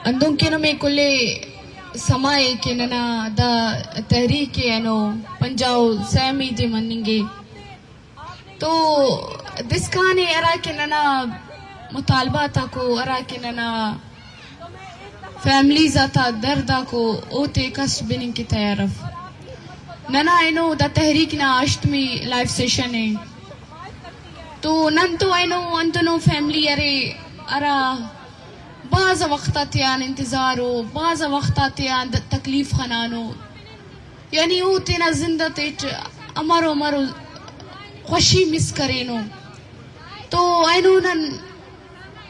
اندونکہ نمے کلے سمائے کہ ننا دا تحریک ء اینو پنجاہ و سیمی دے مننگے۔ تو دسکانے ہرا کہ ننا مطالبات آکو، ہرا کہ ننا فیملیز آتا درد آکو، اوتے کس بننگ کہ تیار اف۔ ننا اینو دا تحریک نا ہشتمی لائیو سیشن ء۔ تو نن تو اینو اندنو فیملی ارے ہرا بھاز وخت آتیان انتظار و بھاز وخت آتیان د-، تکلیف خنانو، یعنی او تینا زند آتیٹ امر و امر و خوشی مس کرینو۔ تو اینو نن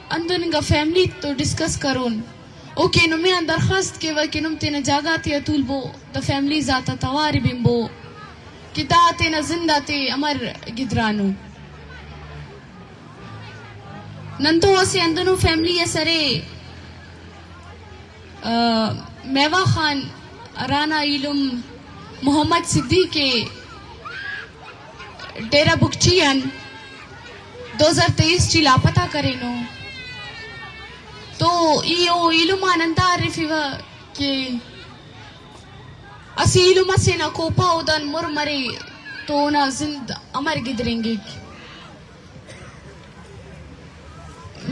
اندن انگا فیملی تو ڈسکس کرون۔ اوکے، نمے آن درخواست کیوہ کہ نم تینا جاگہ تیا تولبو، دا فیملیز آتا توار بنبو کہ دا تینا زند آتے امر گدرانو۔ نن تو اسہ اندنو فیملی اس ارے، آ، میوہ خان، ہرانا ایلم محمد صدیق ء، ڈیرہ بگٹی آن دو ہزار تئیس ٹی لاپتہ کرینو۔ تو ای او ایلم آن اندا ارفیوہ کہ اسہ ایلم اسے نا کوپہ اودان مر مرے تو اونا زند امر گدرینگک۔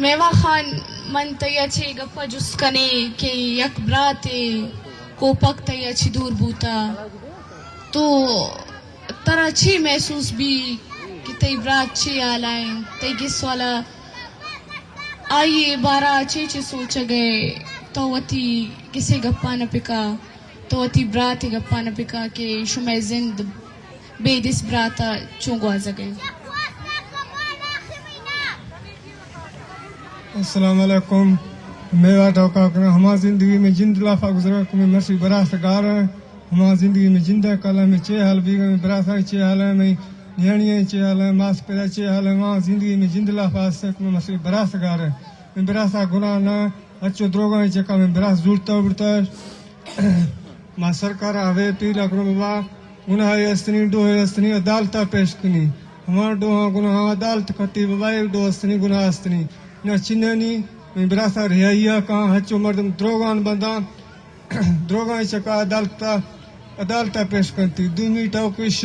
میوہ خان، من تئی آ چے گپا جست کنے کہ یک براتے کوپک تئی آ چے دور بوتا، تو ترا چے محسوس بی کہ تئی برات چے حالا انت؟ تئی گس والا آئی بارہ چے چے سوچگ ء؟ تو وتی گسے گپاں پکا، تو وتی برات گپاں پکا کہ شمئے زند بیدس برات ء چون گوازگ ء؟ السلام علیکم۔ میوا ٹوکا کنا ہما زندگی میں جند لافا گزرا کہ میں مرسی براس گار ہیں۔ ہما زندگی میں جند ہے کلا میں چے حال بیگا، میں براسا چے حال ہے، میں نیانیاں چے حال ہے، ماس پیدا چے حال ہے، ہما زندگی میں جند لافا سے کہ میں مرسی براس گار ہے۔ میں براسا گناہ نہ، اچو دروگا چکا میں براس زورتا برتا۔ ما سرکار ء ہمے اپیل ء کنوں بابا، گناہے استنی، ڈوہے استنی، عدالت ء پیش کنی۔ ہما ڈوہاں گناہاں عدالت کٹی بابا، اے ڈوہ استنی، گناہ استنی۔ نہ چنانی، منی براسا رہائی ء کاں، ہچو مردم دروگان بنداں، دروگاں چکا عدالت ء، عدالت ء پیش کنتی۔ دومی ٹوکش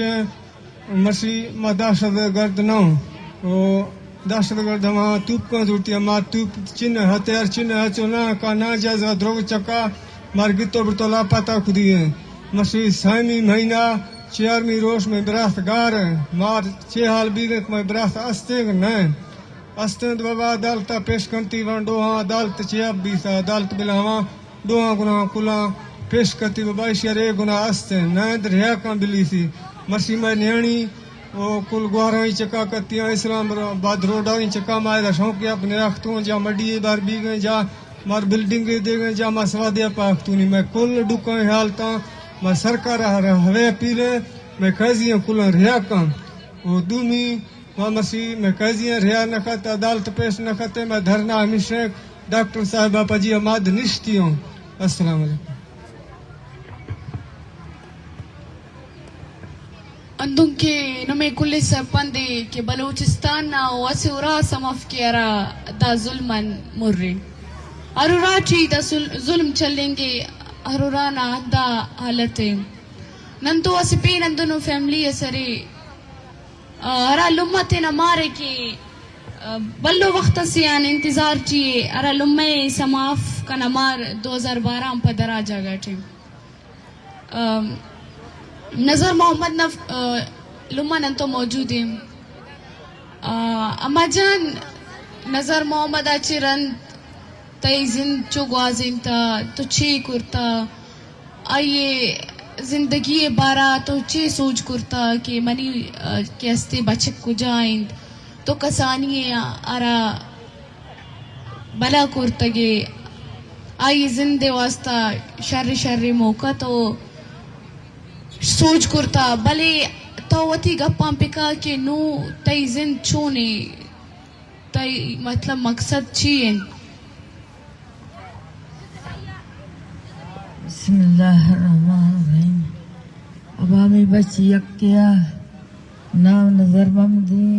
مرسی ما دہشت گرد نہ اوں۔ او دہشت گرد ہما توپکاں زورتی، ہما توپ چن ہتھیار چن ہچو نہ کا ناجائز دروگ چکا مار گتو برتو لاپتا کدی ہیں۔ مرسی سیمی مہینہ چیارمی روش میں براست گار ہیں۔ مار چے حال بیگت میں براست استیں نہ ہیں۔ استیں بابا عدالت پیش کنتی وانڈو ہاں عدالت چے اب بیسا عدالت بلاواں۔ ڈوہاں گناہاں کلاں پیش کتی بابا، ایشی ارے گناہ است انت، نند رہا کن بلیسی۔ مرسی مئے نیانی او کل گوہرانی چکا کتیاں، اسلام آباد روڈانی چکا ما ادا شوقی اپ نیاختوں، جا مڈی بار بیگیں، جا مار بلڈنگ دیگیں، جا ما سوادیا پاختونی۔ مئے کل ڈکاں حالتاں ما سرکار ہر ہوے اپیل ہے، مئے قاضیاں کلاں رہا کن۔ او دومی ما مسیح میں قاضیاں رہا نہ کت، عدالت پیش نہ کت، میں دھرنا ہمیشہ ڈاکٹر صاحب آپ جی اماد نشتی ہوں۔ السلام علیکم۔ اندن کہ نمے کل سرپندے کہ بلوچستان نا او اسہ ارا سمف کہ ارا دا ظلم ان مرے۔ ہر ارا ٹی دا ظل-، ظلم چلینگے، ہر ارا نا ہندا حالت ء۔ نن تو اسہ پین اندنو فیملی اس ارے، آ، ہرا لمہ تینا مار ء کہ، آ، بھلو وخت اسے آن انتظار ٹی ء، ہرا لمہ ء سما اف کنا مار دو ہزار بارہ آن پد ہرا جاگہ ٹی۔ آ، نظر محمد نا، آ، لمہ نن تو موجود ء۔ آ، اما جان، نظر محمد آ چہ رند تئی زند چو گوازینتہ، تو چے کرتہ؟ آئی ء زندگی ء بارہ تو چے سوج کرتہ کہ منی، آ، کہ استے بچک کجا انت؟ تو کسانی ء ہرا بلا کرتگ ء آئی زند ء واسطہ شر شر موقع تو سوج کرتہ، بلے تو وتی گپاں پکا کہ نوں تئی زند چون ء؟ تئی مطلب مقصد چی انت؟ بسم اللہ الرحمن الرحیم۔ عوامی بچ یکیا نام نظر محمدی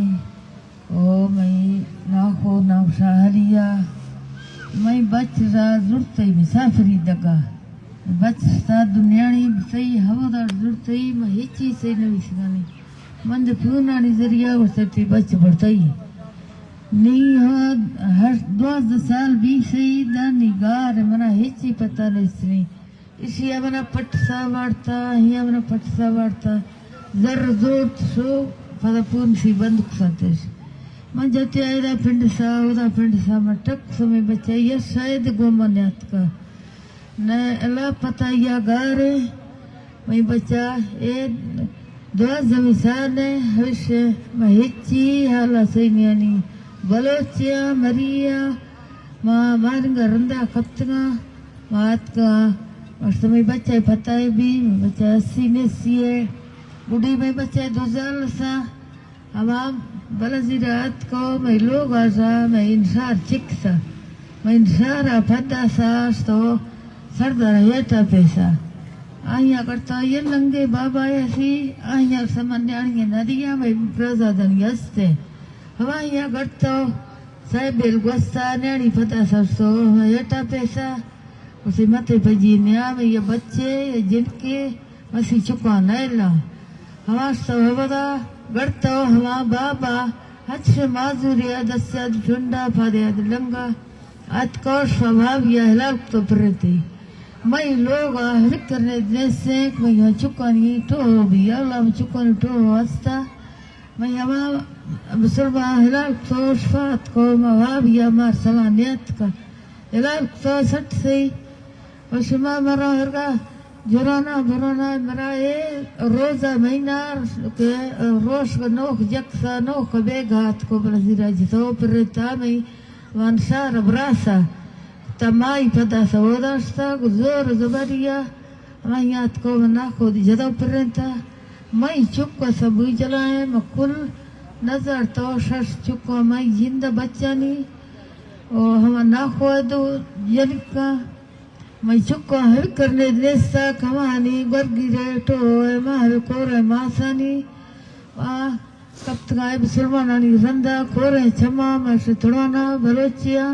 او مئی ناخو نام شاہریا۔ مئے بچ را زرتئی مسافری دگا۔ بچ ستا دنیانی بسئی ہمودا زرتئی، ما ہچی سئی نویسگانی۔ من دے فونانی ذریعہ گوشتئی بچ برتئی۔ نی ہا ہشت، دوازدہ سال بیسئی دانی گار منا ہچی پتہ نیستنی۔ ایشی ء منا پٹسا وارتا، ہی ء منا پٹسا وارتا۔ زر زورت شو، پدا پونسی بند کساتش۔ من جتی آئیدا پنڈسا، اودا پنڈسا، من ٹک سمے بچہ، یا شاید گوما نیاتکا۔ نہ الا پتہ یا گارے، مئی بچہ، اے دوازدہ سال ہے، ہوش ما ہچی حالا سئی نیانی۔ بلوچیا، مریا، ما مارنگا رندا کپتگاں۔ ما اتکاں، ماشتمئی بچہ پتہ بی، مئی بچہ اسی نیسی ہے۔ گڈی مئی بچہ دو سال سا، ہما بلزیرا اتکو، مئی لوگ آشا، مئی انشار چکسا۔ مئی انشارا پدا سا، اشتو سردار ہیٹا پیسا۔ آئیا کرتا یہ لنگے بابا ایسی، آئیا سمن نیانی ندیا، مئی پرزا دنی استے۔ ہمایا کرتا، صاحب بیل گوستا، نیانی پدا سا، اشتو ہیٹا پیسا۔ اسے متے پجی نیام یا بچے یا جنکے، مسی چکا نیلا۔ ہما سوہبدا گڑتو ہما بابا، ہچ معذوریا دستیاد ٹنڈا پادیاد لنگا۔ اتکوش و بابیا ہلال کتو پرتی۔ مئی لوگا ہر کرنے دنیسیں کہ مئی چکانی ٹوہو بی، اللہ چکانی ٹوہو ہستا۔ مئی ہما مسلمان ہلال کتو شفات کو، ما بابیا مار سلام نیت کا۔ ہلال کتو سٹ سئی۔ و شما مرا ہرگا جرانا برانا مرا اے روزا مہینہ کہ روش نوخ جکسا نوخ بیگا اتکو بلزیرا جتو پرتا مئی وانشار براسا تمائی پدا سودا شتا زور زبریا۔ ہمائی اتکو ناخود جدو پرینتا۔ مئی چک سبوی چلائیں مکل نظر تو شش چکو مئی جند بچانی۔ او ہما ناخود جنکا۔ مئی چکاں ہر کرنے نیستا، کمانی گورگی ریٹو اے ماہ کور ماسانی۔ آ کپتگاں اے مسلمانانی رندا، کوریں چماں مش تڑانا بلوچیاں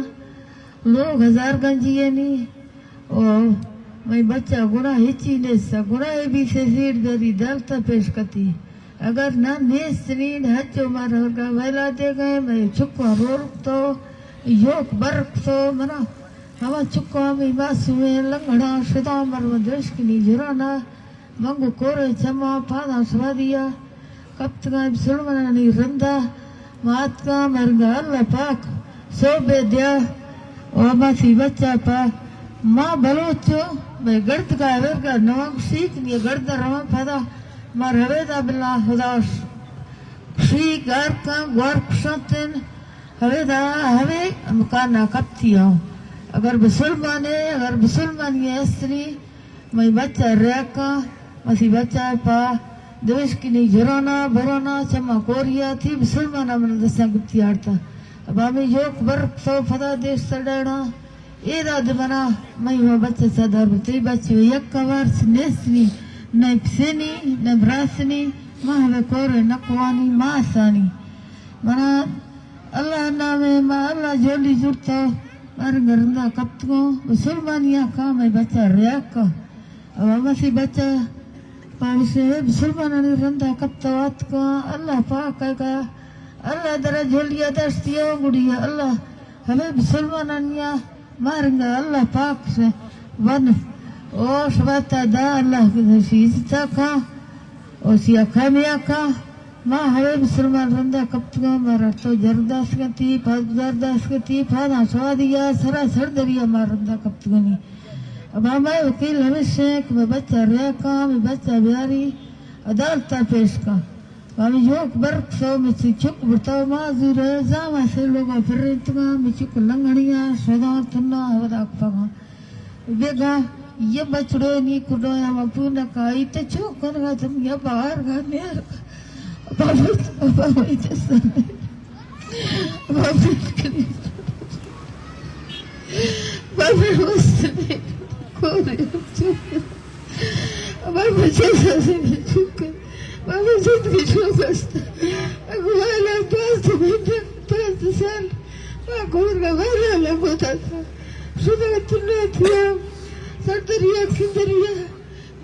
لوگ ہزار گنجی نی۔ او مئی بچہ گناہ ہچی نیستا، گناہ بی سے سیٹ دری دالتا پیش کتی۔ اگر نہ نیست نی، ہچو مار ہرگا ویلا دے گئے، مئی چکاں رورک تو، یوک برک تو، منا ہما چکاں ہمے معصومیں لنگڑاں شداں مر من درشکنی جرانا، منگو کورے چماں پاداں سوادیا کپتگاں مسلمانانی رندا۔ ما اتکاں مرگا اللہ پاک سوبے دیا و ماسی بچا پا ما بلوچو بے گردگا ورگا نوانگ سیک نی گرد روان پدا ما رویدا بلا خدا شی گار کن گوار کشانتن۔ ہمے دا ہمے امکان نا کپتی ہوں۔ اگر بسلمانے، اگر بسلمانی استری، مئی بچہ ریاکا، مسی بچہ پا دوشکنی جرانا، برانا، چما کوریا، تھی بسلمانا من دستان گپتی آڑتا۔ اب ہمیں یوک برک تو پدا دیش سڑینا۔ اے داد منا مئی ما بچہ سدار بوتے، بچہ یک وارس نیسنی، نہ پسنی، نہ براسنی، ما ہمیں کور نقوانی، ما آسانی۔ منا اللہ نامے ما اللہ جولی زرتا، مارنگا رندا کپتگوں، مسلمانی آکا مئی بچہ ریاکا۔ او ہمسی بچہ پاوسے مسلمانانی رندا کپتا واتکا، اللہ پاک کا، اللہ درا جولیا داشتیا گڑیا، اللہ ہمیں مسلمانانیا مارنگا اللہ پاک سے ون او شباتا دا اللہ کے شیز تا کا۔ او سیا کامیا کا، ما ہرے مسلمان رندا کپتگا، ما رٹو جرداس گتی، پاد جرداس گتی، پادا سوادیا، سرا سر دریا ما رندا کپتگنی۔ اب ہمیں وکیل ہمیشہ کہ میں بچہ ریا کا، میں بچہ بیاری عدالتا پیش کا۔ ہمیں یوک برک سو، میں چی چک برتا ما زورے، زاما سے لوگا پرنتگا، میں چک لنگڑیا، شدا تنا، ہدا کپگا۔ بیگا یہ بچڑو نی کڈو یا مپو نہ کائی تے چو کنگا تم یا باہر گا نیر۔ بابا، بابا، یہ جسا نیر۔ بابا، بابا، وست نیر۔ کورے چو۔ بابا، جسا نیر چو۔ بابا، جد کی چو بستا۔ اگو والا پاس تو بیٹا، پاس سال۔ ما کور کا والا لگو تا۔ شدہ تنہ تیا سردریا کندریا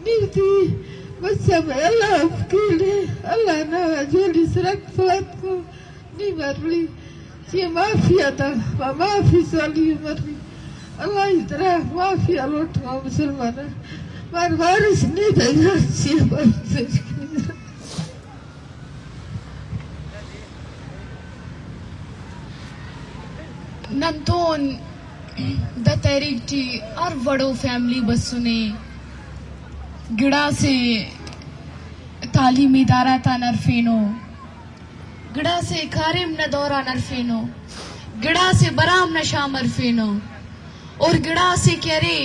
نیتی بچہ میں اللہ اپکیلے اللہ نا جولی سرک فلت کو نی مرلی چی معافی عطا ما معافی سالی مرلی اللہ ای طرح معافی لوٹ ما مسلمان مار وارث نی دیگا چی بچہ نن تون دا تحریک ٹی ہر وڑو فیملی بسنے، گڑاسے تعلیمی ادارہ تان ہرفینو، گڑاسے کاریم نا دوران ہرفینو، گڑاسے برام نا شام ہرفینو، اور گڑاسے کہ ارے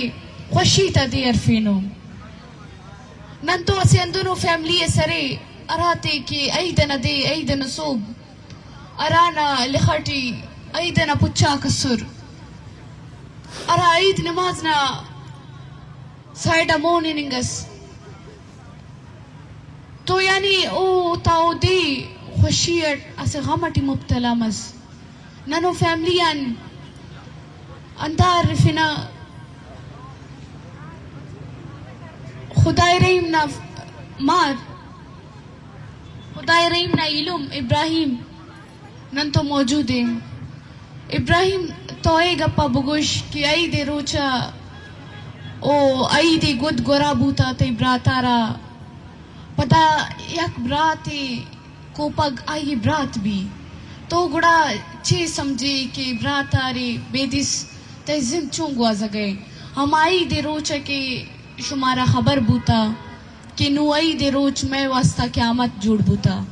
خوشی تا دے ہرفینو۔ نن تو اسہ ہندنو فیملی اس ارے ہراتے کہ عید ئنا دے، عید ئنا سہب، ہرانا لخ ٹی عید ئنا پچاک ئسر، ہرا عید نماز نا سائیڈ آ مون ہننگ ئس۔ تو یعنی او تا او دے خوشی اٹ اسہ غم ٹی مبتلا مس۔ ننو فیملی آن اندا ارفنہ۔ خدائے رحیم نا مار، خدائے رحیم نا ایلم ابراہیم نن تو موجود ءِ۔ ابراہیم، تو اے گپا بگوش کہ عید ءِ روچا او عید ءِ گد گورا بوتا تئی براتارا، پدا یک براتے کوپگ آئی برات بی۔ تو گڑا چے سمجھے کہ برات ءَ ارے بیدس تئی زند چون گوازگ ءِ؟ ہما عید ءِ روچ ءَ کہ شمارا خبر بوتا کہ نوں عید ءِ روچ مئے واسطہ قیامت جوڑ بوتا۔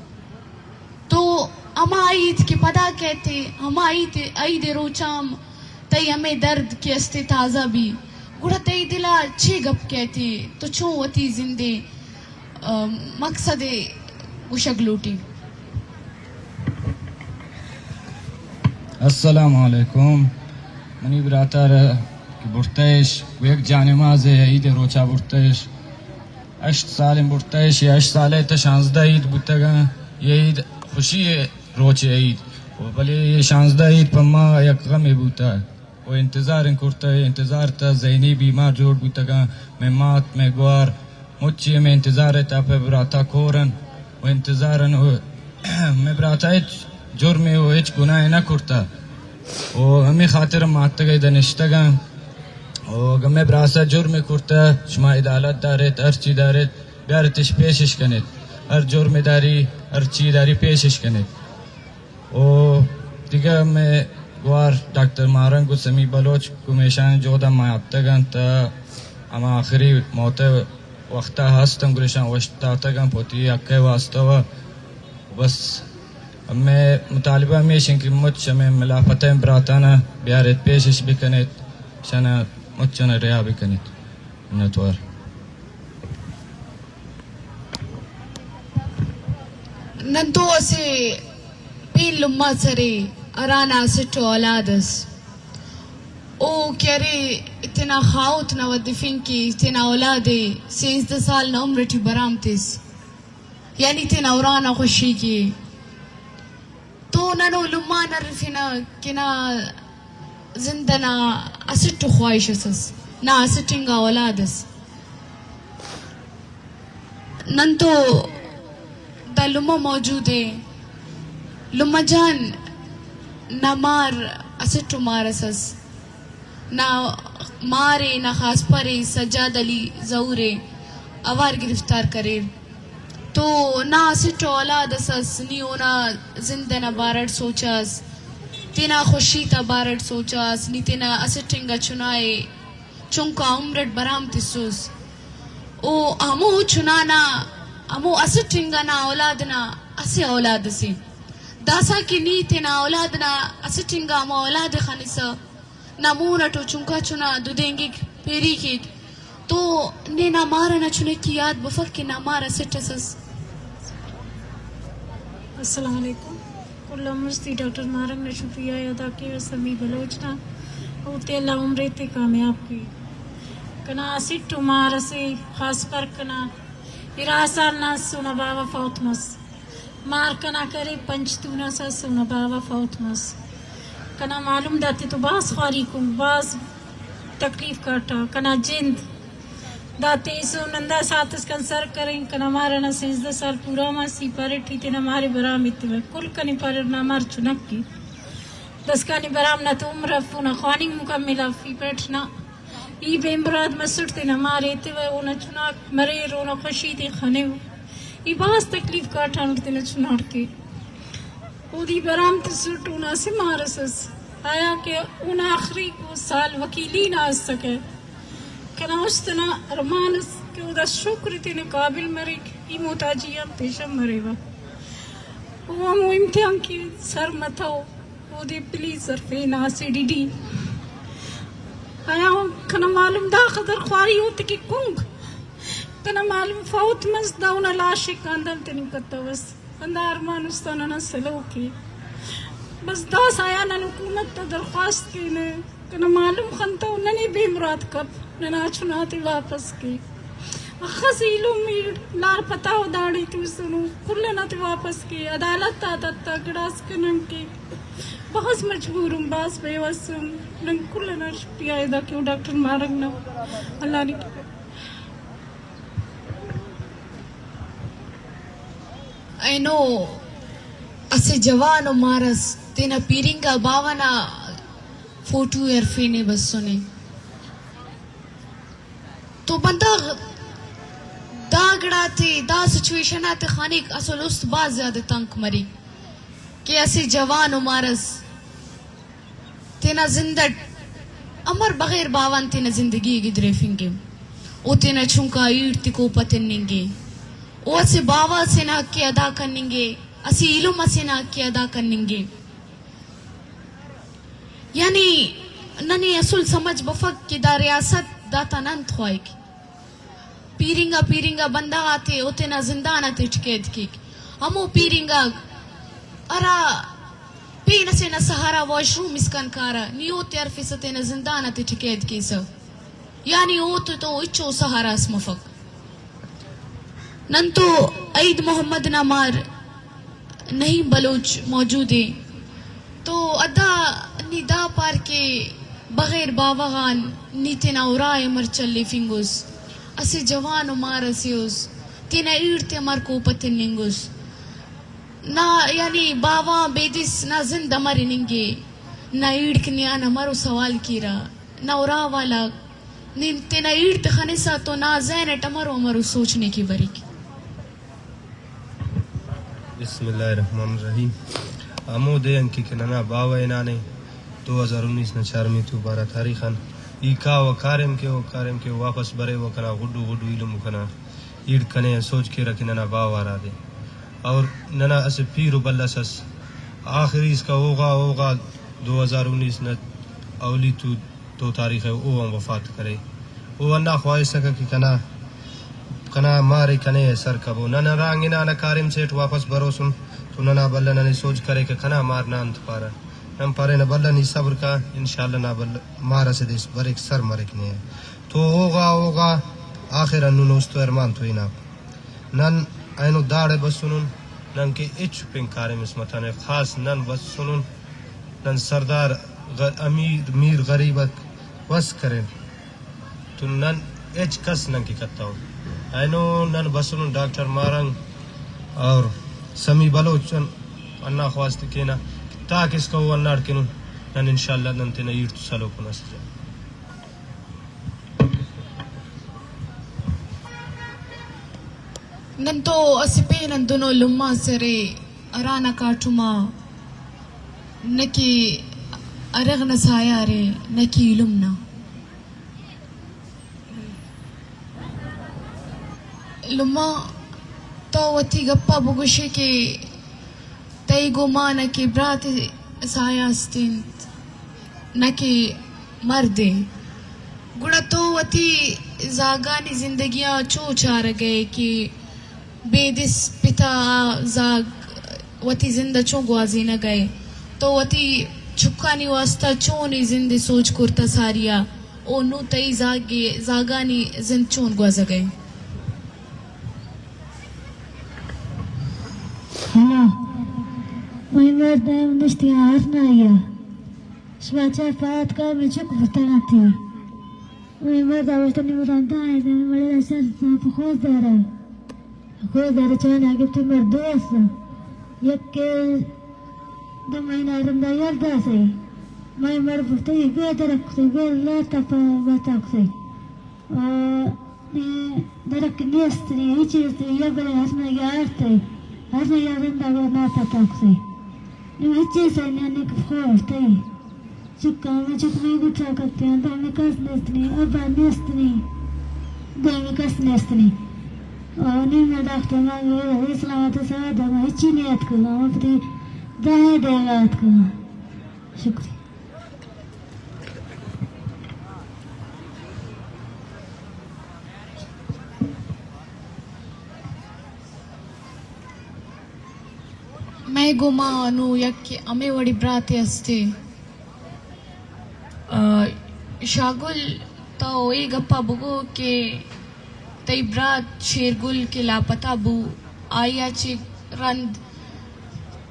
تو ہما عید کہ پدا کئیت، ہما عید، عید ءِ روچ ءَ ہم تئی ہمے درد کہ است ءِ تازہ بی، گڑا تئی دل ءَ چے گپ کئیت؟ تو چون وتی زند ءِ ءَ، مقصد ءِ گوشگ لوٹی۔ السلام علیکم۔ منی براتار کہ برتش، گو یک جانماز ءِ عید ءِ روچا برتش۔ ہشت سال برتش، یا ہشت سال ءَ تا شانزدہ عید بوتگاں۔ یہ عید خوشی ءِ روچ ءِ عید۔ و بلے یہ شانزدہ عید پہ ما یک غمے بوتا۔ و انتظار ان کرتہ، انتظار تا ذہنی بیمار جوڑ بوتگاں۔ مئے مات، مئے گوار، مچی ہمے انتظار ءِ تہا پہ براتا کور ان و انتظار ان۔ و مئے براتا ہچ جرمے و ہچ گناہے نہ کرتہ۔ و ہمے خاطر ماتگ ءِ ادا نشتگاں۔ و اگہ مئے براسا جرمے کرتہ، شما عدالت داریت، ہر چی داریت، بیاریتش پیشش کنیت۔ ہر جرمے داری، ہر چی داری پیشش کنیت۔ و دگہ مئے گوار ڈاکٹر ماہرنگ و سمیع بلوچ گوں ایشانی جہد ءَ ما اتکگ انت تہ ہما آخری موت ءِ وخت ءَ ہست انت، گڑا ایشاں اوشتاتگ انت پہ وتی حق ءِ واسطہ و بس۔ مئے مطالبہ ہمیش انت کہ مچ ہمے ملافت ءِ براتاں ءَ بیاریت، پیشش بکنیت، ایشاں ءَ مچاں ءَ رہا بکنیت۔ منتوار۔ نن تو اسہ پین لمہ اس ارے، ہرانا اسٹ اولاد اس۔ او کہ ارے تینا خاہوت نا ودفنگ کے، تینا اولاد ءِ سینزدہ سال نا عمر ٹی برام تس، یعنی تینا ارانا خوشی کے۔ تو نن او لمہ آن ارفنہ کہ نا زند ئنا اسٹ ءُ خواہش اس ئس، نا اسٹ انگا اولاد اس۔ نن تو دا لمہ موجود ءِ۔ لمہ جان، نا مار اسٹ ءُ مار اس ئس۔ نا مار ءِ، نا خاصپر ءِ، سجاد علی ظہور ءِ اوار گرفتار کریر۔ تو نا اسٹ اولاد اس ئس، نی اونا زند ئنا بارہ ئٹ سوچاس، تینا خوشی تا بارہ ئٹ سوچاس، نی تینا اسٹ انگا چنا ءِ چنکا عمر ئٹ برام تسوس۔ او ہمو چنا نا، ہمو اسٹ انگا نا اولاد نا اسہ اولاد اسے۔ داسا کہ نی تینا اولاد نا اسٹ انگا ہمو اولاد ءِ خنسہ، نا مون ئٹ او چنکا چنا دودینگک، پیری کیک، تو نے نا مار ئنا چنکی یات بفک کہ نا مار اسٹ اس ئس۔ السلام علیکم۔ کل آن مستی ڈاکٹر ماہرنگ نا شکریہ ءِ ادا کیوہ، سمیع بلوچ نا، او تے اللہ عمر ءِ تے کامیاب کے۔ کنا اسٹ ءُ مار اسے، خاص پر کنا ارا سال نا اس اونا باوہ فوت مس۔ مار کنا کرے پنچ تونس اس اونا باوہ فوت مس۔ کنا معلوم داتے تو بھاز خواری کن، بھاز تکلیف کاٹا، کنا جند داتے سو نندا ساتس کن سر کریں، کنا مارا نا سیزدہ سال پورا ما سی پارٹی تینا مارے برام ایتوہ، کل کنے پارنا مار چنکی۔ دسکانی برام نا تو عمر اف، اونا خواننگ مکمل اف، ای پٹ نا ای بے مراد مسٹ تینا مار ایتوہ، اونا چناک مریر، اونا خوشی تے خنیو۔ ای باز تکلیف کاٹان تینا چناڑ کے۔ اودی برام تسٹ اونا اسہ مار اس اس۔ آیا کہ اونا آخری کو سال وکیلی نا اسکہ۔ کنا است انا ارمان اس کہ اودا شکر تینا قابل مریک، ای محتاجی آن پیشن مریوہ۔ او ہمو امتحان کے سر متو، اودے پلیز سرفینا اسہ ڈی ڈی۔ آیا کنا معلوم دا قدر خواری ہوتے کہ کنگ۔ کنا معلوم فوت مس، دا اونا لاش کاندان تننگ کتوس۔ ہندا ارمان است ننا سلوک ء۔ بس داسہ آیا نن حکومت تا درخواست کینہ، کنا معلوم خنتو ننے بے مراد کپ، ننا چنا تے واپس کے۔ اخس ایلم ای لاپتہ و داڑے توسنو، کل انا تے واپس کے۔ عدالت آ تتا گڑاس کنن کے۔ بہت مجبور ہوں، بہت بے وس ہوں۔ نن کل انا شکریہ ادا کیوں ڈاکٹر مارنگ نا۔ اللہ نے اینو اسہ جوان و مارس تینا پیرنگا باوہ نا فوٹو ء ہرفینے بسنے۔ تو بندغ دا گڑاتے، دا سچویشن آتے خانک اصل است بھاز زیادہ تنک مریک کہ اسہ جوان و مارس تینا زند اٹ امر بغیر باوان تینا زندگی ء گدریفنگ ء۔ او تینا چنکا ایڑ تے کوپہ تننگ ء۔ او اسہ باوہ اسے نا حق ء ادا کننگ ء، اسہ ایلم اسے نا حق ء ادا کننگ ء۔ یعنی ننے اسل سمجھ بفک کہ دا ریاست داتان انت خواہک۔ پیرنگا پیرنگا بندغ آتے او تینا زندان آتیٹ قید کیک۔ ہمو پیرنگاک ہرا پین اسے نا سہارا واش روم اسکان کارہ، نی اوتے ہرفسہ تینا زندان آتیٹ قید کیسہ۔ یعنی اوتے تو ہچو سہارا اس مفک۔ نن تو عید محمد نا مار نعیم بلوچ موجود ء۔ تو ادا نی دا پار کہ بغیر باوہ غان نی تینا اراء امر چلیفنگ اس، اسہ جوان و مار اسے اس، تینا ایڑ تے امر کوپہ تننگ اس۔ نا یعنی باوہ بیدس نا زند امر ہننگے، نا ایڑک نیان امر و سوال کیرہ، نا اراء والا نی تینا ایڑ تے خنسا تو نا ذہن اٹ امر و امر و سوچنے کے بریک۔ بسم اللہ الرحمن الرحیم۔ ہمو دے آن کہ، کہ ننا باوہ ہنانے دو ہزار انیس نا چارمی تو بارہ تاریخ آن ای کاوہ کاریم کے و کاریم کے واپس برے و کنا غڈو غڈو ایلم و کنا ایڑ کنے آن سوج کیرہ کہ ننا باوہ ہرادے اور ننا اسہ پیر و بلس اس۔ آخری اسکا اوغا اوغا دو ہزار انیس نا اولی تو دو تاریخ ء او ہم وفات کرے۔ او ہندا خواہسکہ کہ کنا، کنا مار ء کنے ء سر کبو۔ نن ہرانگ ہنانہ کاریم سیٹ واپس بروسن تو ننا بلہ ننے سوج کرے کہ کنا مار نا انت پارہ۔ نن پارینہ بلہ نی صبر کا، انشاءاللہ نا بلہ مار اسہ دیس بریک سر مریک نے۔ تو اوغا اوغا آخر ہندن است و ارمان تو ہناپ۔ نن اینو داڑے بسنن، نن کہ ہچ پین کاریم اس متنے، خاص نن بسنن، نن سردار غ-، امیر میر غریبک وس کرین تو نن ہچ کس نن کہ کتون۔ اینو نن بسنن ڈاکٹر مارنگ اور سمی بلوچ ان-، انا خواست کینہ کہ تاک اسکا او اناڑ کنن، نن انشاءاللہ نن تینا ایڑ تو سلوکن اسہ جا۔ نن تو اسہ پین ہندنو لمہ سرے ہرانا کاٹم آ نہ کہ ارغ نا سایہ ارے نہ کہ ایلم نا۔ لمہ تو وتی گپا بگوشے کہ تئی گمان ء کہ برات ء سایہ است انت، نہ کہ مرد ء۔ گڑا تو وتی زاگانی زندگی ء چو چارگ ء کہ بیدس پت ء آ زاگ وتی زند ء چون گوازینگ ء؟ تو وتی چکانی واسطہ چون ای زند ء سوج کرتہ ساری ء؟ او نوں تئی زاگ ء، زاگانی زند چون گوازگ ء؟ ہلا، مئے مرد ء نشتی آر نہ آیا۔ شما چار پاد کا میں چک بتنا تھی۔ اے مرد ءَ گوشت، نی مدام دائیں دے، مڑے شر پہ خوزدار ءَ۔ خوزدار ءَ چانا گپت، مرد دو است۔ یک کہ دو مہینہ رندا یلدا سے۔ مئے مرد گوشت، اے بے درک کتے، بے لاتا پہ باتا کتے۔ آ، اے درک نیست نی، ہچ نیست نی، یا بلے ہر نہ یارتے، ہر نہ یارندا گو ناپتا کتے۔ نی ہچ چیز ہے نی، نی خوش تئی۔ چکاں، مئے چک مئے گٹا کپتیاں، دائم کس نیست نی، ابا نیست نی، دائم کس نیست نی۔ او نی ما ڈاکٹر ما اسلام تو سوا دما ہچی نیت کو، ما پتی دائیں دیگا ات کو۔ شکریہ۔ مئے گوما نوں یک ہمے وڑی براتے استے۔ آ، شاگل، تو اے گپا بگو کہ تئی برات شیرگل کہ لاپتہ بو، آئیا چہ رند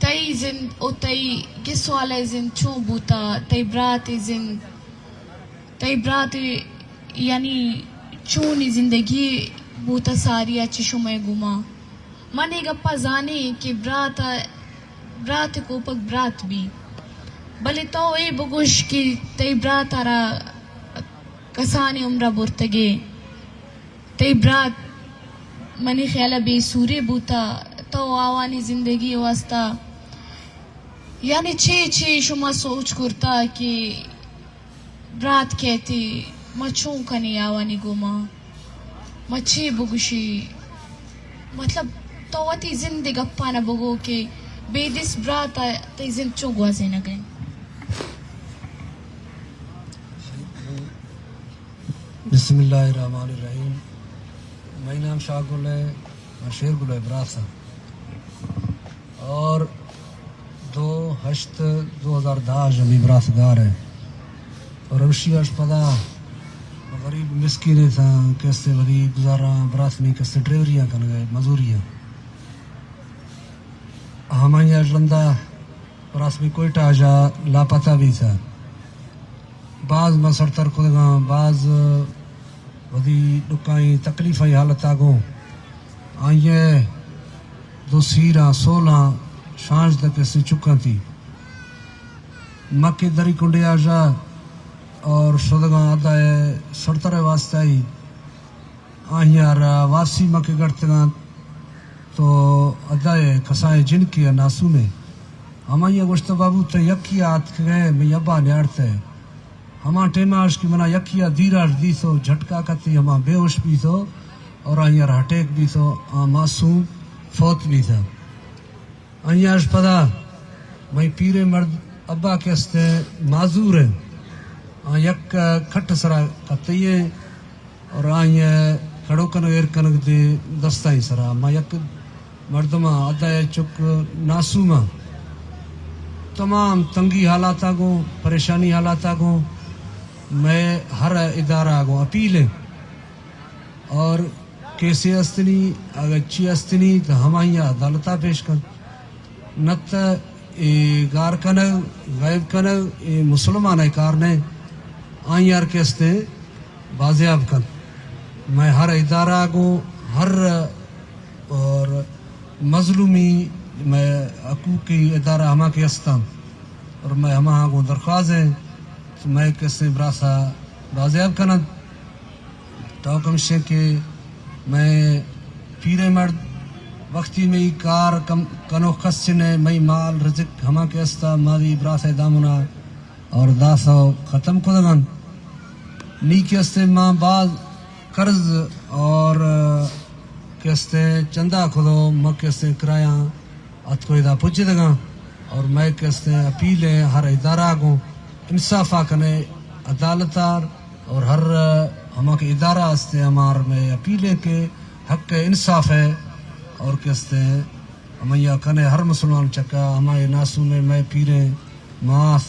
تئی زند و تئی گس والئے زند چون بوتا؟ تئی براتے زند، تئی براتے یعنی چونی زندگی بوتا ساریا چہ شمئے گوما؟ من اے گپا زانیں کہ برات ء، برات ء کوپگ برات بی، بلے تو اے بگوش کہ تئی برات ء را کسانیں عمر ء برتگے، تئی برات منی خیال ء بے سورے بوتا، تو آوانی زندگی ء واسطہ یعنی چے چے شما سوچ کرتا کہ برات کئیت، ما چون کنیں آوانی گوما؟ ما چے بگوشی؟ مطلب، تو وتی زند ء گپاں بگو کہ بے دس برات ء تئی زند چون گوازینگ ء انت؟ بسم اللہ الرحمن الرحیم۔ مئی نام شاہ گل ہے، من شیر گل ہے برات آں۔ اور دو ہشت دو ہزار دہ اش ہمے براس گار ہے۔ اور اوشی اش پدا غریب مسکین تھا، کسے وری گزارا، براس میں کسے ڈرائیوریاں کن گئے، مزوریاں۔ ہمائی اش رندا براس میں کوئٹہ اجا لاپتہ بھی تھا۔ باز ما سرتر کتگاں، باز وتی ڈکھائیں تکلیفائیں حالتاں گوں۔ آئی ء دو سیراں سولاں شانزدہ کسے چکاں تھی۔ مکے دری کنڈے آژا اور شدگاں ادا ء سرتر ء واسطہ ای۔ آہیاں را واپسی مکے گڑتگاں تو ادا ء کسائیں جنکے ء ناسومے۔ ہمائی ء گوشتہ، بابو، تئی یکی ء آتکگ ئے، مئی ابا نیاڑتہ۔ ہما ٹیم ء اش کہ منا یکی ء دیر اش دیتو، جھٹکا کتی، ہما بے ہوش بیتو اور آئی ء را اٹیک بیتو، آ معصوم فوت بیتہ۔ آئی ء اش پدا مئی پیریں مرد ابا کہ استیں معذور ایں، آ یک کھٹ سرا کتئی ایں اور آئی ء کھڑو کنگ ایر کنگ دے دستائی سرا۔ ما یک مردماں، ادا ء چک ناسوماں، تمام تنگی حالاتاں گوں، پریشانی حالاتاں گوں، مئے ہر ادارہ گوں اپیل ایں اور کیسے استنی، اگر چی استنی تو ہمائی عدالتا پیش کن۔ نت اے گار کنگ، غائب کنگ، اے مسلمان ء کار نہ، آئی ہر کستے بازیاب کنت۔ مئے ہر ادارہ گوں ہر اور مظلومی مئے حقوقی ادارہ ہما کہ استاں اور مئے ہما گوں درخواست ہیں کہ مئے کستے براسا بازیاب کننت۔ تو کمشیں کہ مئے پیریں مرد وختی مئی کار کم کنوخ کس چہ نئے، مئی مال رزق ہما کہ استا، ماری براس ء دامنا اور داسو ختم کتگ انت۔ نی کہ استے ما باز قرض اور کہ استے چندہ کھدو، ما کہ استے کرایاں اتکو ادا پچدگاں اور مئے کہ استیں اپیل ایں ہر ادارہ گوں انصافا کنے، عدالتار اور ہر ہما کہ ادارہ استیں ہمار مئے اپیل ایں کہ حق انصاف ہے اور کہ استیں ہمیا کنے ہر مسلمان چکا ہمائے ناسومیں مئے پیریں ماس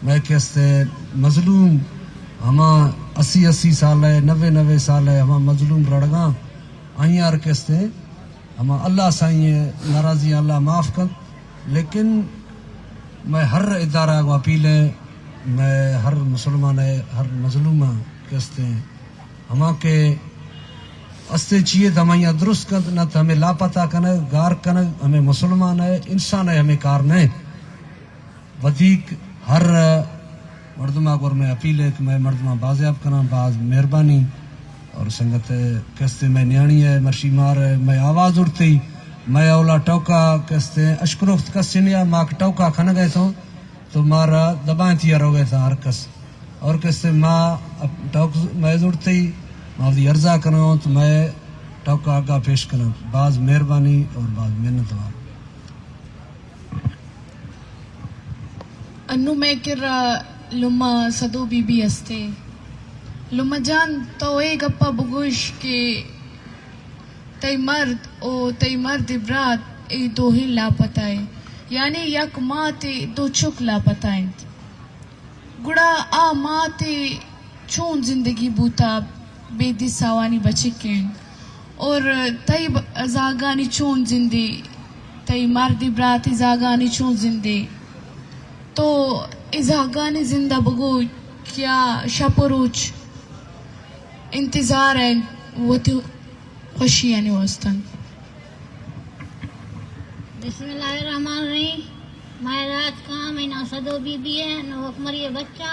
مئے کہ استیں مظلوم ہما اسی اسی سال ہے، نوے نوے سال ہے ہما مظلوم رڑگاں آئیار کہ استیں ہما اللہ سائیں ء ناراضی اللہ معاف کنت، لیکن مئے ہر ادارہ گوں اپیل ہے، مئے ہر مسلمان ہے، ہر مظلوم کہ استیں ہما کہ استے چیئے دمائیاں درست کنت، نہ تو ہمیں لاپتہ کنگ، گار کنگ، ہمیں مسلمان ہے، انسان ہے، ہمیں کار نہ انت۔ ودیک ہر مردم ء گور میں اپیل ہے کہ میں مردماں بازیاب کناں، باز مہربانی۔ اور سنگت کستے میں نیاڑی ہے، مرشی مار ہے، میں آواز اڑتی، میں اولا ٹوکا کستے اشکنوخت کس نیا، ماک ٹوکا کھنگ ہے تو، تو مارا دبائیں تیا روگ ہے تھا ہر کس۔ اور کستے ما ٹوک میں اڑتی، ما دی ارزا کناں تو میں ٹوکا آگا پیش کناں۔ باز مہربانی اور باز منت وار۔ انوں مئے کرا لمہ سدو بی بی استے۔ لمہ جان، تو اے گپا بگوش کہ تئی مرد او تئی مرد برات اے دوہیں لاپتہ ایں، یعنی یک ماتے دو چک لاپتہ انت۔ گڑا آ ماتے چون زندگی بوتا بے دس آوانی بچکیں؟ اور تئی ب-، زاگانی چون زندے؟ تئی مردی براتی زاگانی چون زندے؟ تو اے زاگانی زندہ بگو کیا شپ و روچ انتظار انت وتی خوشیانی واستہ؟ بسم اللہ الرحمن الرحیم۔ مئے رات کاں، مئے ناں سدو بی بی ہے، نوک مری بچہ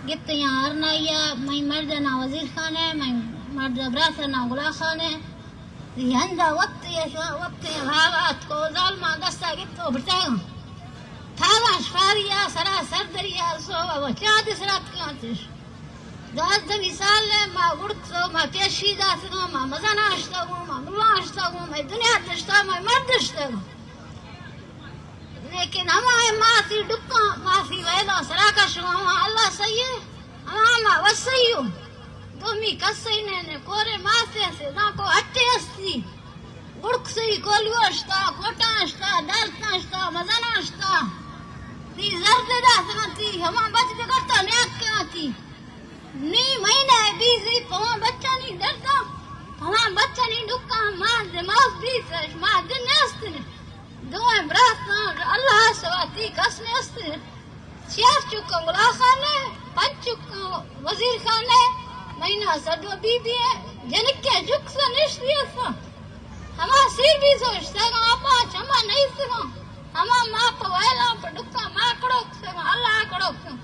گپت یاں ہر نائی ء۔ مئے مرد ناں وزیر خان ہے، مئے مرد برات ناں گلا خان ہے۔ یہ ہندا وقت یہ شو-، وقت یہ بھاگ آت کو ظالماں دستا گپت و برتاگاں۔ تھاگاں شفاری ء سرا سردری ء سوب ء چاد سرات کانتش۔ دوازدہمی سال ء ما گڑکسو، ما پیشی داتگوں، ما مزن آشتگوں، ما ملا آشتگوں، ما دنیا دشتا، ما مرد دشتگوں۔ لیکن ہما ماسی ڈکاں، ماسی ویلاں سرا کشگوں، ہما اللہ سہی ہے، ہما ما وسیو۔ دومی کسے نے، نے کورے ماسے سے، داں کو ہٹے استی۔ گڑکسئی کولو اشتا، کوٹاں اشتا، دالتاں اشتا، مزناں اشتا۔ نی زرد داتگاں تی، ہما بچ بگڑتا نیاتکگاں تی۔ نی مہینہ بیزی پہ ہما بچانی درداں، پہ ہما بچانی ڈکاں ما دماغ بیتش، ما دل نیست۔ دوئیں براتاں اللہ سوا تی کس نیست۔ چیار چکاں گلا خان ء، پنچ چکاں وزیر خان ء، مئے ناں سدو بی بی ء، جنکیں چک سا نشتی اتاں۔ ہما سیر بی سوچتگاں، آپاں چما نیستگاں۔ ہما ما پہ ویلاں پہ ڈکاں ما کڑوک سگاں، اللہ کڑوک سگاں۔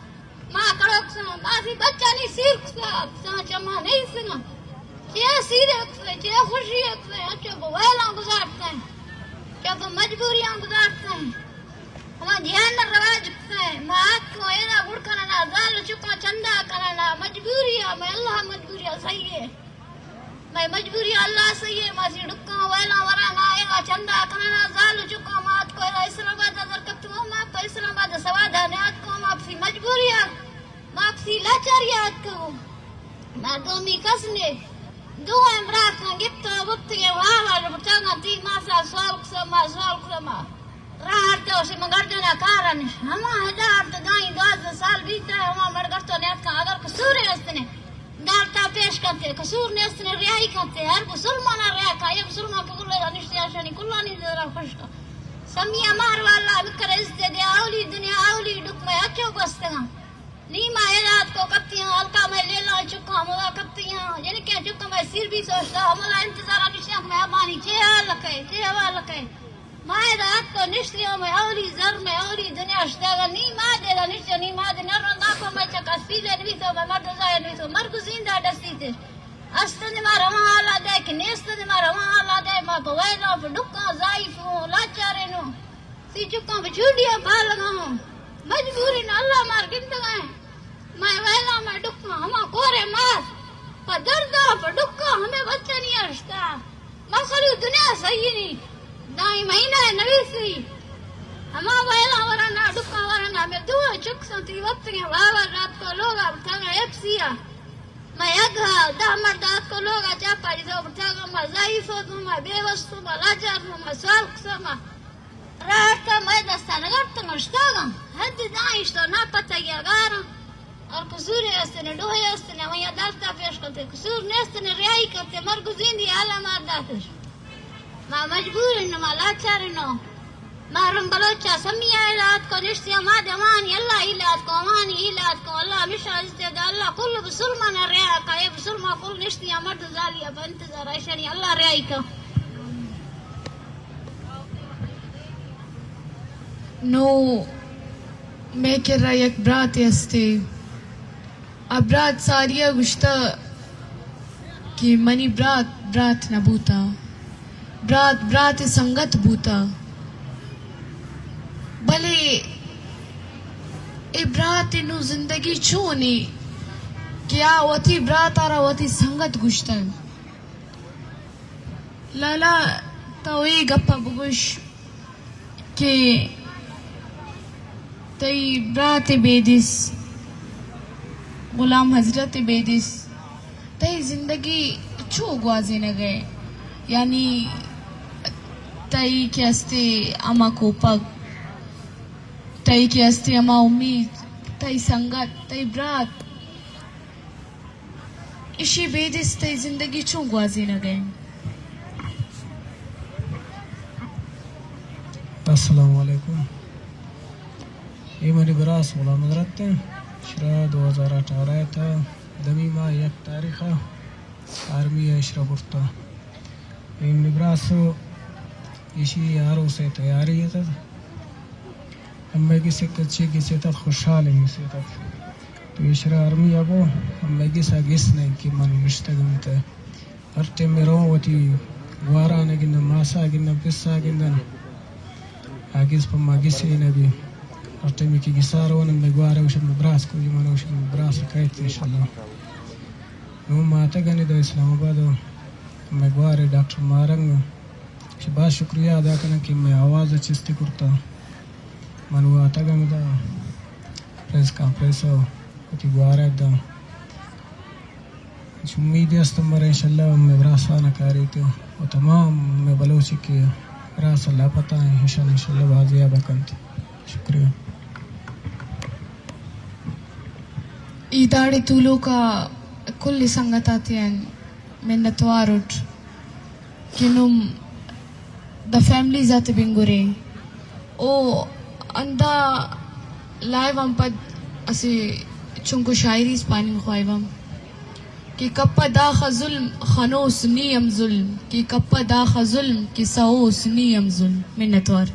ما کڑوک سگاں، ماسی بچانی سیر کسا، ساں چما نیستگاں۔ چے سیرے کسے، چے خوشی کسے، اچو بہ ویلاں گزارتیں۔ چو بہ مجبوریاں گزارتیں۔ ہما جہان ء رواج کتیں، ما آتکوں ایرا گڑ کننا، زال چکاں چندہ کننا، مجبوری ء، مئے اللہ مجبوری ء سہی ہے۔ مئے مجبوری ء اللہ سہی ہے، ما سی ڈکاں ویلاں وراں آئے گا چندہ کننا، زال چکاں ما آتکوں ایرا اسلام آباد ء در کپتگوں، ما پہ اسلام آباد ء سواد ء نیاتکوں، ما پسی مجبوری ء، ما پسی لاچاری ء آتکوں۔ ما دومی کس نے، دو امراتاں گپت ء بپتگیں واہ واہ بچاگاں تی ماسا سوال کسا، ما سوال کسا ما۔ راہ آرت ء من گردن ء کار ء نش۔ ہما ہدا آرت دائیں دوازدہ سال بیت ء ہما مڑ گرت ء نیاتکاں۔ اگر قصورے است نے، دالتا پیش کنتے، قصور نیست نے، ریائی کنتے۔ ہر مسلمان ء ریا کا، یہ مسلمان کہ گلے نشتے آشانی کلانی زرا خوش کا۔ سمیا مار والا مکر عزت دے، اولی دنیا اولی ڈک میں اچو گوستگاں۔ نی ما ہیرات کو کپتیاں، ہلکا میں لیلا چکا ہمودا کپتیاں، یعنی کہ چکا میں سیر بی سوچتا، ہمودا انتظار نشتیاں کہ میں ابانی چے حال کئے، چے حوال کئے۔ ما ہیرات کو نشتیاں، میں اولی زر، میں اولی دنیا شتاگا، نی ما دے دا نشتیاں، نی ما دے نرو ناکو میں چکا سیلے نویسو، میں مرد زائے نویسو، مرگ زندہ ڈستی تے۔ استن ما رواں حالا دے، کہ نیستن ما رواں حالا دے، ما پہ ویلاں پہ ڈکاں ضعیف ہوں، لاچارے نوں۔ سی چکاں بچوڈیاں پالگاں۔ مجبوری نہ اللہ مار گندگا ہیں۔ مئے ویلاں مئے ڈکاں ہما کورے ماس۔ پہ درداں پہ ڈکاں ہمیں بچنی اشتا۔ مخلوق دنیا سہی نی۔ دائیں مہینہ نویسی۔ ہما ویلاں ورانا ڈکاں ورانا میں دو چک سنتی وقت کے واوا رات کو لوگا بتانا ایف سی آ۔ مئے اگا دہ مرد آتکو لوگا چاپا ایزو بتاگا ما ضعیف ہو تو ما بے وس تو ما لاچار تو ما سوال کسا ما۔ راہ ارتا مئے دستا نگرتگاں، اشتاگاں۔ حد دانش تو ناپتہ یا گاراں۔ اور قصورے استنے، ڈوہے استنے، وہی عدالتا پیش کرتے۔ قصور نیستنے، ریائی کرتے، مرگ زیندی حالا مار داتش۔ ما مجبور انو، ما لاچار انو۔ محرم بلوچ ءَ سمی ءَ ایلات کو نشتی ءَ ما دمانی اللہ ایلات کو، امانی ایلات کو، اللہ ہمیشہ عزت دے، اللہ کل بسلمان ءَ ریا کا، اے بسلمان کل نشتی ءَ مرد زالی ءَ پہ انتظار ایشانی اللہ ریائی کا۔ نو مئے کرا یک براتے ہستے، آ برات ساری ءَ گوشتہ کہ منی برات برات نہ بوتہ، برات برات ءِ سنگت بوتہ، بلے اے برات ءِ نوں زندگی چون ایں کہ آ وتی برات ءَ را وتی سنگت گوشتگ؟ لالا، تو اے گپ ءَ بگوش کہ تئی برات ءِ بیدس، غلام حضرت ءِ بیدس، تئی زندگی چو گوازینگ ءَ؟ یعنی تئی کہ استے ہما کوپگ، تئی کہ استے ہما امید، تئی سنگت، تئی برات، ایشی بیدس تئی زندگی چون گوازینگ ءَ؟ السلام علیکم۔ اے منی براس غلام حضرت ایں۔ اشرا دو ہزار اٹھارہ ءِ تھا دمی ماہ یک تاریخ ءَ آرمی ءَ اشرا برتا۔ اے منی براس ایشی آروس ءِ تیاری ات۔ ہمے گس ءَ کچی گس ءَ تت خوشحال ایں گس ءَ تت۔ تو ایشرا آرمی ءَ گو ہمے گس ءَ گس نہ کہ من نشتگ انت۔ ہر ٹیم ءَ رو وتی گواران ءَ گندن، ماس ءَ گندن، پس ءَ گندن۔ آ گس پہ ما گس ءَ نہ بی۔ ہر ٹیم ءَ کہ گس ءَ رو نہ مئے گوار ءَ گوشن مئے براس کو جی من گوشن مئے براس کئیت انشاءاللہ۔ نوں ما اتگانی دو اسلام آباد ءَ مئے گوار ءَ ڈاکٹر ماہرنگ ءَ باز شکریہ ادا کناں کہ مئے آواز ءَ چست کرتا۔ من واتگاں ادا پریس کانفرنس ءَ وتی گوارگ داں۔ چہ امید است مارا انشاءاللہ مئے براسان کاریت و تمام مئے بلوچی کہ براس لاپتہ ایں، ایشان انشاءاللہ بازیاب کنت۔ شکریہ۔ ای داڑے تولوکا کل سنگتاتیان منتوار اٹ کہ نم دا فیملیز آتے بنگرے۔ او اندا لائیو آن پد اسہ چنکو شاعری اس پاننگ خواہوم کہ کپہ داخہ ظلم خنوس نی ہم ظلم، کہ کپہ داخہ ظلم کہ سہوس نی ہم ظلم۔ منتوار۔